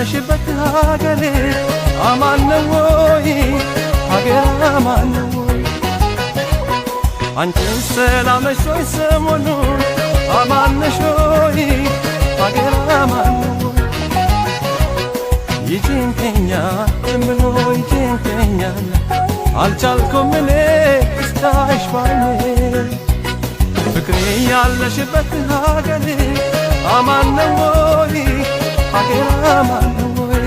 ያለሽበት ሀገሬ አማን ነው ወይ? ሀገር አማን ነው ወይ? አንቺን ሰላም ነሽ ወይ ሰሞኑን? አማን ነሽ ወይ? ሀገር አማን ነው ወይ? ይጨንቀኛል፣ ዝም ብሎ ይጨንቀኛል፣ አልቻልኩም እኔ እስካይሽ ባይኔ። ፍቅሬ ያለሽበት ሀገሬ አማን ነው ወይ? ሀገር አማን ነው ወይ?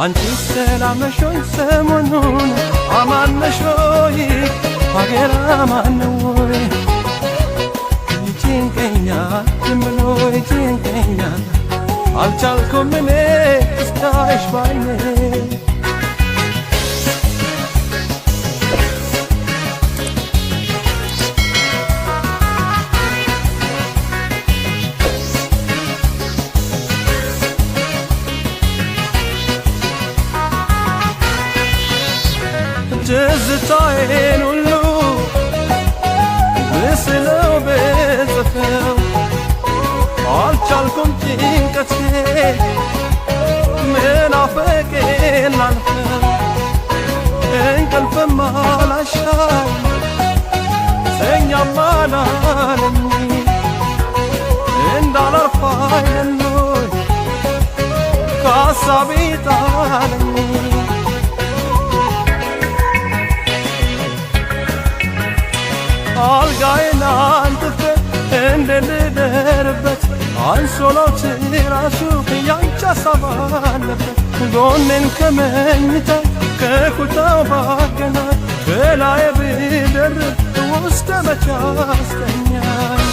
አንቺ ሰላም ነሽ ወይ ሰሞኑን? አማን ነሽ ወይ? ሀገር አማን ነው ወይ? ይጨንቀኛል፣ ዝም ብሎ ይጨንቀኛል፣ አልቻልኩም እኔ እስካይሽ ባይኔ። ትዝታዬን ሁሉ ብስለው ብጽፈው አልቻልኩም ጭንቀቴ ምናፍቄን ላልፈው። እንቅልፍም አላሻኝ ተኛም አላለኝ፣ እንዳላርፍ አይደል ከሀሳቤ ጣለኝ። አልጋዬን አንጥፌ እንዴት ልደርበት? አንሶላው ትራሱ ያንቺ ሀሳብ አለበት። ጎኔን ከመኝታ ከኩታው ባገናኝ ከላዬ ብደርብ ውስጥ መች አስተኛኝ?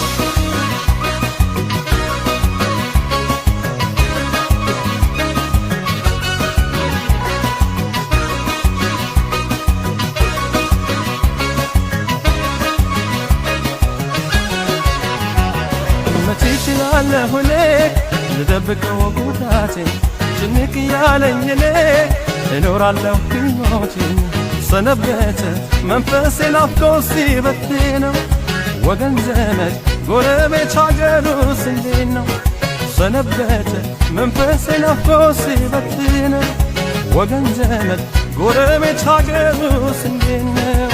መቼ እችላለሁ እኔ ልደብቀው ጉዳቴን? ጭንቅ እያለኝ እኔ እኖራለሁ ሕይወቴን። ሰነበተ መንፈሴ ናፍቆ ሲበትነው፣ ወገን ዘመድ ጎረቤት ሀገሩስ እንዴት ነው? ሰነበተ መንፈሴ ናፍቆ ሲበትነው፣ ወገን ዘመድ ጎረቤት ሀገሩስ እንዴት ነው?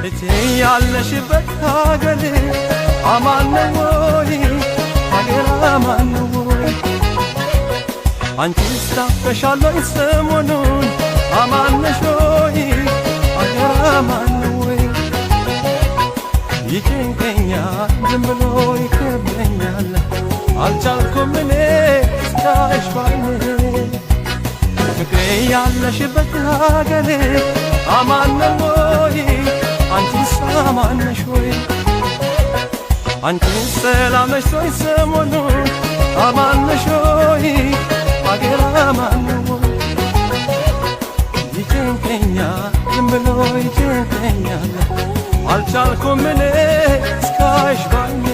እቴ ያለሽበት ሀገር አማን ነው ወይ? ሀገር አማን ነው ወይ? አንቺስ ታፈሻለሁ ሰሞኑን? አማን ነሽ ወይ? ሀገር አማን ነው ወይ? ይጨንቀኛል፣ ዝም ብሎ ይከብደኛል፣ አልቻልኩም እኔ እስካይሽ ባይኔ። ፍቅሬ ያለሽበት ሀገሬ አማን ነው ወይ? አንቺስ አማን ነሽ ወይ? አንቺስ ሰላም ነሽ ወይ ሰሞኑን? አማን ነሽ ወይ? ሀገር አማን ነው ወይ? ይጨንቀኛል፣ ዝም ብሎ ይጨንቀኛል፣ አልቻልኩም እኔ እስካይሽ ባይኔ።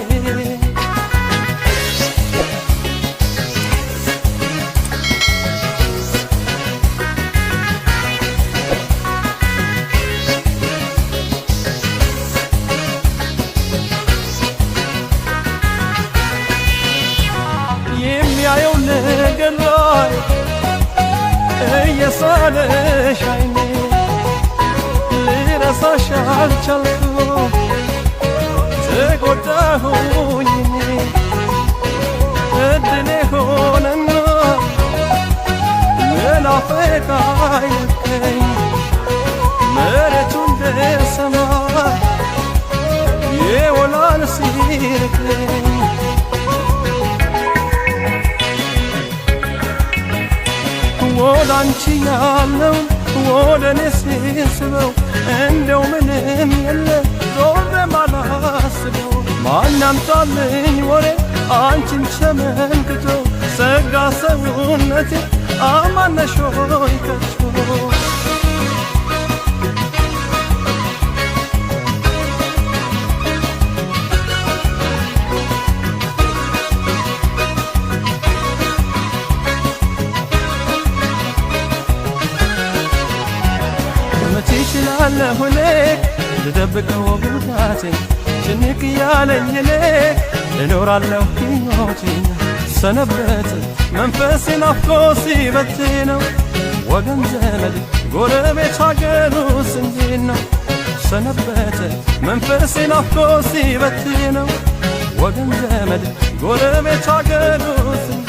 የሚያየው ነገር ላይ እየሳለሽ አይኔ፣ ልረሳሽ አልቻልኩም፣ ተጎዳሁኝ እኔ። እድሌ ሆነና መናፈቅ አይለቀኝ። መሬቱ እንደ ሰማይ የወላል ሲርቀኝ። ወደ አንቺ ያለውን ወደ እኔ ሲስበው እንደው ምንም የለ ዞሬ ማላስበው። ማን ያምጣልኝ ወሬ አንቺን ተመልክቶ? ሰጋ ሰውነቴ፣ አማነሽ ሆይ ከቶ? መቼ እችላለሁ እኔ ልደብቀው ጉዳቴን? ጭንቅ እያለኝ እኔ እኖራለሁ ሕይወቴን። ሰነበት መንፈሴ ናፍቆ ሲበትነው፣ ወገን ዘመድ ጎረቤት ሀገሩስ እንዴት ነው? ሰነበት መንፈሴ ናፍቆ ሲበትነው፣ ወገን ዘመድ ጎረቤት ሀገሩስ እንዴት